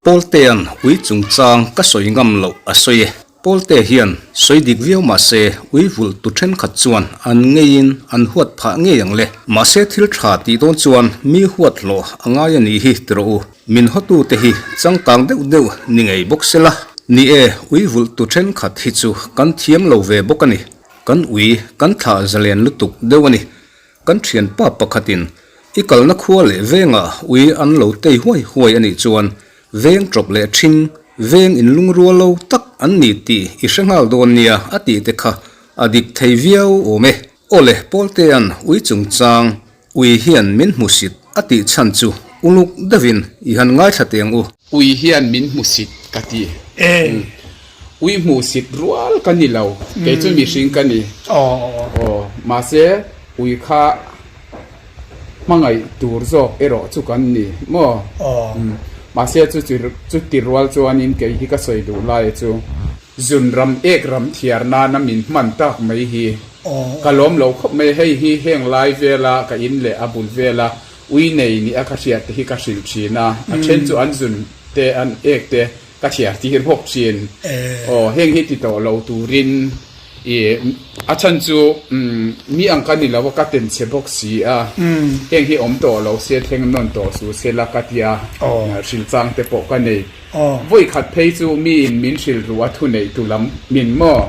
Pawltea'n ui chungchang ka sawi ngam loh a sawi e. Pawlte hian sawi dik viau mah se ui vulh tu thenkhat chuan an ngeiin an huat phah ngei ang le. Mahse thil tha tih dawn chuan mi huat hlawh a ngai a nih hi ti rawh u. Min hawtute hi changkang deuh deuh ni ngei bawk se la. Ni e, ui vulh tu thenkhat hi chu kan thiam lo ve bawk a ni. Kan ui kan thlah zalen lutuk deuh a ni. Kan thianpa pakhatin i kalna khua leh vengah ui an lo tei huai huai a nih chuan veng tawp leh ṭhing, veng inlungrual lo tak an ni tih i hre nghal dawn nia a tih te kha a dik thei viau awm e. Awle, Pawltea'n ui chungchang ui hian min hmusit a tih chhan chu uluk deuhin i han ngaithla teh ang u. Ui hian min hmusit ka ti. Ui hmuhsit rual ka ni lo, kei chu mihring ka ni. Aw, mahse ui kha hmangaih tur zawk erawh chu kan ni maw? Mahse chu chuti rual chuanin kei hi ka sawi duh lai chu zun ram ek ram thiar nana min hman tak mai hi ka lawm lo khawp mai. Hei hi heng lai vela ka in leh a bul vela ui nei ni a ka hriat te hi ka hrilh thin a, a then chu an zun te an ek te Ka chhiar tir bawk thin. Aw, heng hi ti tawh lo turin i a chhan chu mi ang ka ni lo a, ka ten chhe bawk si a, heng hi awm tawh lo se, thleng nawn tawh su se la ka tia hrilh chang te pawh ka nei. Vawi khat phei chu miin min hrilh ruh a thu neih tu lam min maw?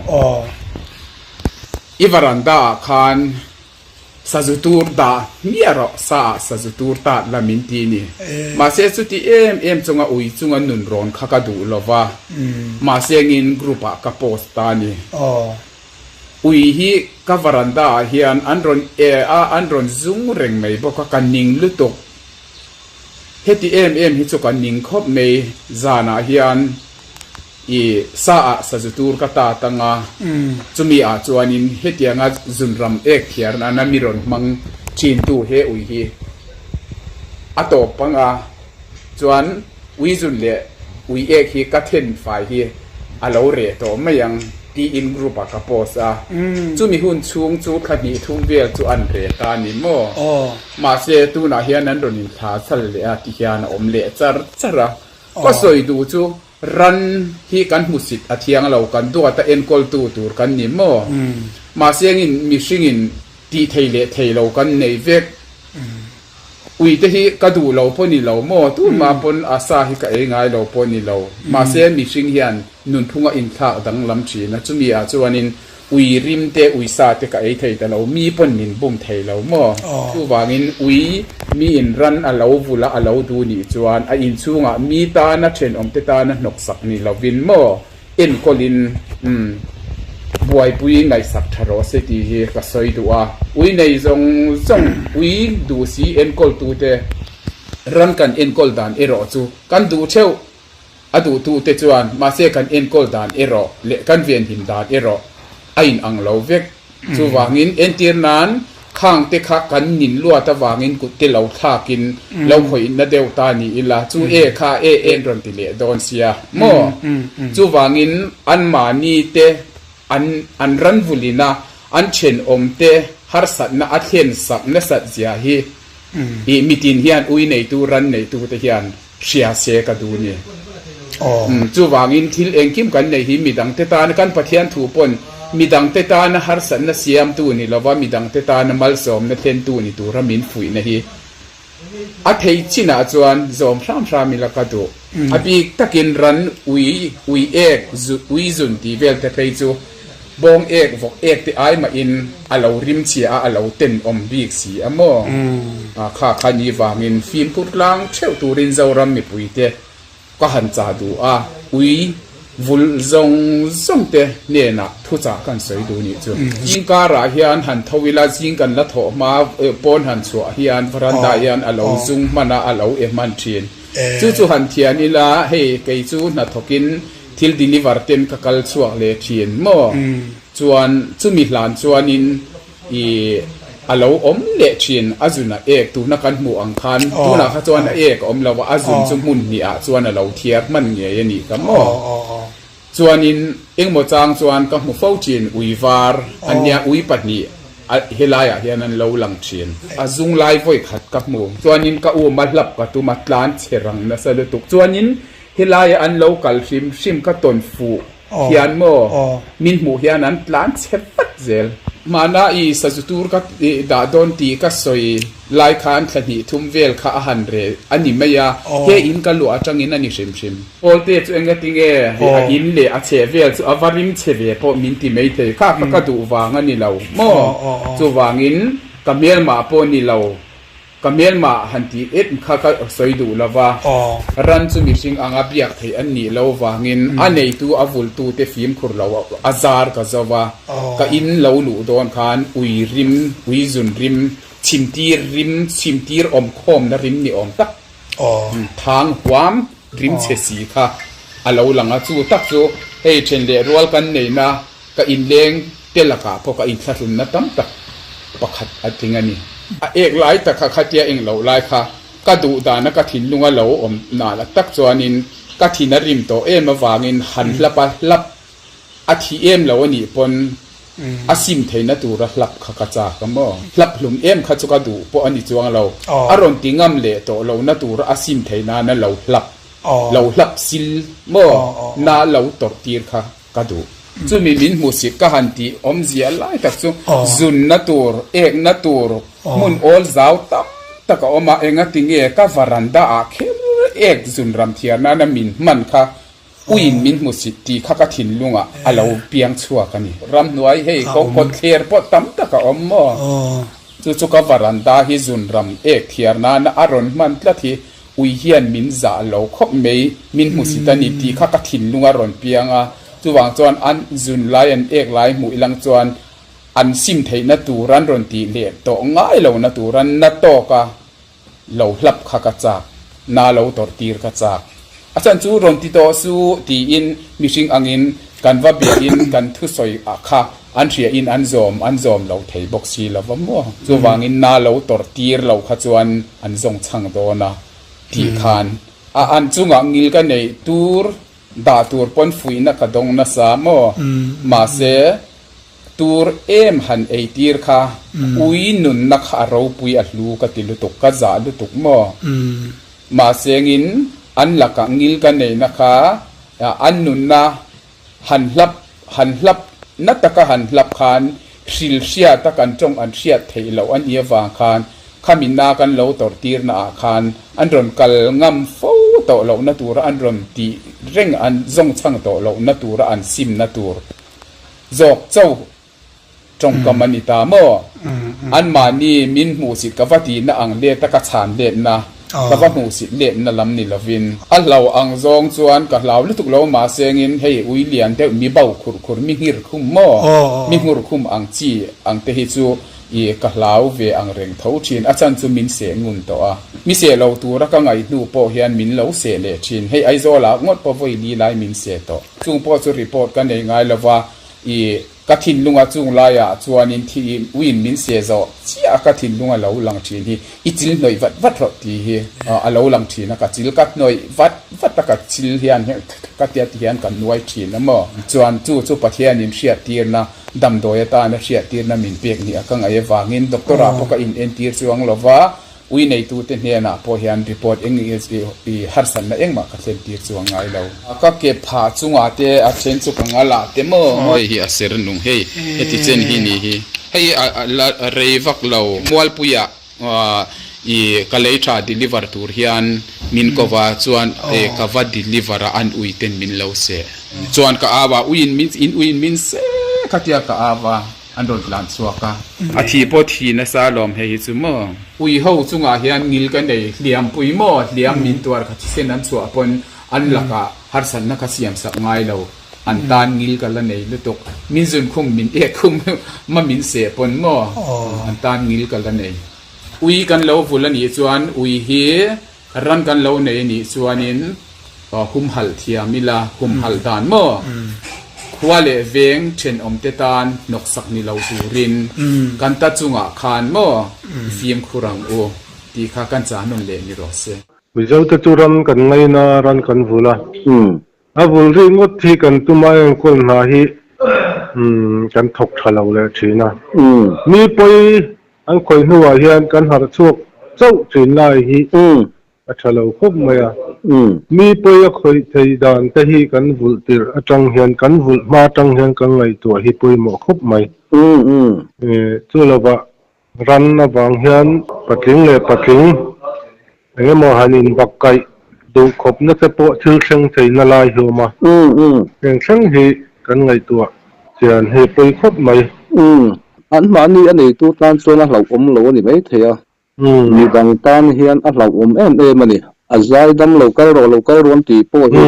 I varanda ah khan Sazu tur dah hmiah rawh, sa ah sazu tur tat la min ti ni. Mahse chuti em em chunga ui chunga nun rawn kha ka duh lo va, mahse ngin group ah ka post ta ni. Ui hi ka varanda ah hian an rawn e a, an rawn zung reng mai bawk a, ka ning lutuk. Heti em em hi chu ka ning khawp mai, zanah hian. I sa ah sazu tur ka ta tang a, chumi ah chuanin hetianga zunram ek thiar nana mi rawn hmang thin tu he ui hi a tawp pang a, chuan ui zun leh ui ek hi ka then fai hi a lo reh tawh mai ang tiin group ah ka post a, chumi hun chhung chu thla hnih thum vel chu an reh ta ni maw? Mahse tunah hian an rawn inthla chal leh a tihian a awm leh char char a, ka sawi duh chu Ran hi kan hmusit a thiang lo, kan duata enkawltu tur kan ni maw? Mahse engin mihringin tih thei leh thei lo kan nei vek. Uite hi ka duh lo pawh ni lo maw? Tunmah pawn a sa hi ka ei ngai lo pawh ni lo. Mahse mihring hian nunphunga inthlak danglam thin a, chumi ah chuanin Ui rim te, ui sa te ka ei thei ta lo, mi pawn min bum thei lo maw? Chuvangin ui mi in ran a lo vul a, a lo duh nih chuan a inchhungah mi tana thenawmte tana hnawksak ni lovin maw enkawlin umm buaipui ngaihsak tha rawh se tih hi ka sawi duh a. Ui nei zawng zawng, ui duh si enkawltute ran kan enkawl dan erawh chu kan duh theuh. A duhtute chuan mahse kan enkawl dan erawh leh kan venhim dan erawh a inang lo vek. Chuvangin entir nan khangte kha kan nin luat avangin kut te lo thlakin lo khawihna deuh ta ni ila chu e kha e en rawn ti leh dawn sia maw? Chuvangin anmahni te an an ranvulina an thenawmte harsatna a thlen sak nasat zia hi i mitin hian ui neitu ran neitute hian Hria se ka duh ni. Umm chuvangin thil engkim kan neih hi midangte tana kan Pathian thu pawn midangte tana harsatna siamtu ni lova midangte tana malsawmna thlentu ni tura min fuihna hi a thei chinah chuan zawm hram hram ila ka duh. A bik takin ran ui ui ek ui zun tih vel te phei chu Bawng ek vawk ek te ai mahin a lo rim chhia a, a lo tenawm bik si a maw? A kha kha ni vangin fimkhur tlang theuh turin Zoram mipuite ka han chah duh a, ui vul zawng zawng te hnenah thuchah kan sawi duh nih chu. Zing karah hian han tho ila, zing kan la thawh hma pawn han chhuah hian varanda hian a lo zung hman a, a lo e hman thin. Chu chu han thian ila, hei kei chu hnathawkin Thil deliver ten ka kal chhuak leh thin maw? Chuan chumi hlan chuanin i a lo awm leh thin a zun a ek tuna kan hmuh ang khan tunah kha chuan a ek a awm lo a, a zun chu hmun hnih ah chuan a lo thiar hman ngei a nih ka maw? Chuanin engmaw chang chuan ka hmu fo thin ui var a nia ui pahnih. Helaiah hian an lo lang thin. A zung lai vawi khat ka hmu. Chuanin ka um a hlap ka tum a tlan che rang nasa lutuk. Chuanin helaia an lo kal hrim hrim ka tawn fuh hian maw min hmuh hian an tlan che vat zel. Hmana i sazu tur ka dah dawn tih ka sawi lai khan thla hnih thum vel kha a han reh a ni mai a, he in ka luah atangin a ni hrim hrim. Pawlte chu enga tinge a in leh a chheh vel chu a va rim chhe ve pawh min ti mai thei kha kha ka duh vang a ni lo maw? Chuvangin ka hmelmah pawh ni lo, ka hmelmah han tih et kha ka sawi duh lo va, ran chu mihring anga biak theih an nih lo vangin a neitu a vultute fimkhur lo a zar ka zo va, ka in lo luh dawn khan ui rim, ui zun rim, chhimtir rim, chhimtir awmkhawmna rim ni awm tak. Thang huam rim chhe si kha a lo lang a, chu tak chu hei then leh rual kan neihna ka inleng te lakah pawh ka inthlahlunna tam tak pakhat a tling a ni. A ek lai tak kha khatia eng loh lai kha ka duh dana ka thinlunga lo awm nal tak chuanin ka thin a rim tawh em avangin han hlap a hlap A thi em lo a nih pawn a sim theihna tura hlap kha ka chak a maw? Hlap hlum em kha chu ka duh pawh a ni chuang lo. A rawn ti ngam leh tawh lohna tura a sim theih nana lo hlap, lo hlap sil maw? Na lo tawrh tir kha ka duh. Chumi min hmuhsit ka han tih awmzia lai tak chu zunna tur, ekna tur, hmun awl zau tam tak a awm a, engatinge ka varanda ah kher ek zun ram thiar nana min hman kha Uiin min hmusit tih kha ka thinlungah a lo piang chhuak a ni. Ramhnuai hei kawt thler pawh tam tak a awm maw? Chu chu ka varanda hi zunram ek thiar nana a rawn hman tlat hi ui hian min zah lo khawp mai, min hmusit a ni tih kha ka thinlung a rawn piang a. Chuvang chuan an zun lai an ek lai hmuh ilang chuan an sim theihna tur an rawn tih leh tawh ngai lohna tur an na tawk a. Lo hlap kha ka chak, na lo tawrh tir ka chak. A chhan chu rawn ti tawh su tiin mihring angin kan va biahin kan thusawi ah kha an hriahin an zawm an zawm lo thei bawk si lo va maw. Chuvangin na lo tawrh tir lo kha chuan an zawng chhang dawn a tih khan a an chungah ngil ka neih tur dah tur pawn fuihna ka dawng nasa maw. Mahse. Tur em han ei tir kha ui nunna kha a ropui a hlu ka ti lutuk, ka zah lutuk maw? Mahsengin an lakah ngil ka neihna kha an nunna han hlap han hlap na taka han hlap khan hril hriata kan tawng an hriat theih loh a nih avang khan khami na kan lo tawrh tirna ah khan an rawn kal ngam fo tawh lohna tura an rawn tih reng an zawng chhang tawh lohna tura an simna tur Zawk chauh tawngkam a ni ta maw? Anmahni min hmuhsit ka va tihna ang let a ka chhan letna, ka va hmuhsit letna lam ni lovin. A hlau ang zawng chuan ka hlau lutuk lo mahsengin hei ui lian deuh mi bo khurh khurh mi nghir khum maw? Mi nghur khum ang chi ang te hi chu i ka hlau ve ang reng tho thin. A chan chu min seh ngun tawh a. Mi seh lo tura ka ngaih hnu pawh hian min lo seh leh thin. Hei Aizawlah ngawt pawh vawi li lai min seh tawh. Chung pawh chu report ka nei ngai lova, i ka thinlunga chung laiah chuanin thi i uiin min se zawh chiah a ka thinlunga lo lang thin hi i chil hnawih vat vat rawh tih hi a lo lang thin a, ka chil ka hnawih vat vat a, ka chil hian ka tia ti hian ka nuai thin a maw? Chuan chu chu Pathianin hriattirna damdawi atana hriattirna min pek ni a ka ngaih avangin doctor ah pawh ka inentir chuang lova, Ui neitute hnenah pawh hian report eng i harsatna engmah ka thlen tir chu a ngai lo. Ka ke phah chungah te a then chu ka ngal ah te maw. Hei hi a ser nung hei heti chen hi ni hi. Hei a la rei vak lo. Mualpuiah i ka lei tha deliver tur hian min ko va chuan ka va deliver a an ui ten min lo seh. Chuan ka au a uiin min in uiin min seh khatia ka au a. An rawn tlan chhuak a. A thi pawh thi nasa alawm hei hi chu maw. Ui ho chungah hian ngil ka nei hliam pui maw hliam min tuar kha thisen an chhuah pawn an lakah harsatna kha siam sak ngai lo an tan ngil ka la nei lutuk min zun khum min ek khum ma min seh pawn maw an tan ngil ka la nei. Ui kan lo vul a nih chuan ui hi Ran kan lo nei anih chuanin humhalh thiam ila, humhalh dan maw? Khua leh veng thenawmte tan hnawksak ni lo turin kan ta chungah khan maw i fimkhur ang u tih kha kan chahnawn leh ni rawh se. Mizote chu ran kan ngaina a, ran kan vul a. A vul ri ngawt hi kan tuma enkawl hna hi. Kan thawk tha lo leh thin a. Mi pawi an khawih hnuah hian kan harh chhuak chauh thin lai hi a tha lo khawp mai a. Mi pawi a khawih thei dan te hi kan vulh tirh atang hian kan vulh hma atang hian kan ngaihtuah hi pawimawh khawp mai. Chu lovah Ran avang hian patling leh patling eng emaw han inbak kaih duh khawpna te pawh thil thleng theihna lai hi awm a. Heng thleng hi kan ngaihtuah chian hi pawi khawp mai. An mahni a neitu tan chuan a hlauhawm lo a ni maithei a. Midang tan hian a hlauhawm em em a ni. A zai dam lo kal rawh lo kal ruam tih pawh hi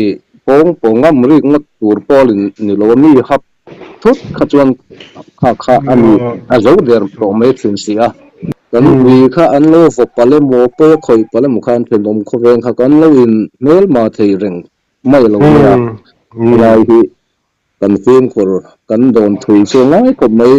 ih pawng pawng ngam rik ngawt tur pawh ni lo a mi hap Thut kha chuan kha kha a ni a zo der tawh mai thin si a. Kan ui kha an lo vaw palh emaw, pawi a khawih palh emaw khan thenawm khawveng kha kan lo in hmelma thei reng mai lo nia. Helai hi kan fimkhur kan dawn thui chu ngai khawp mai.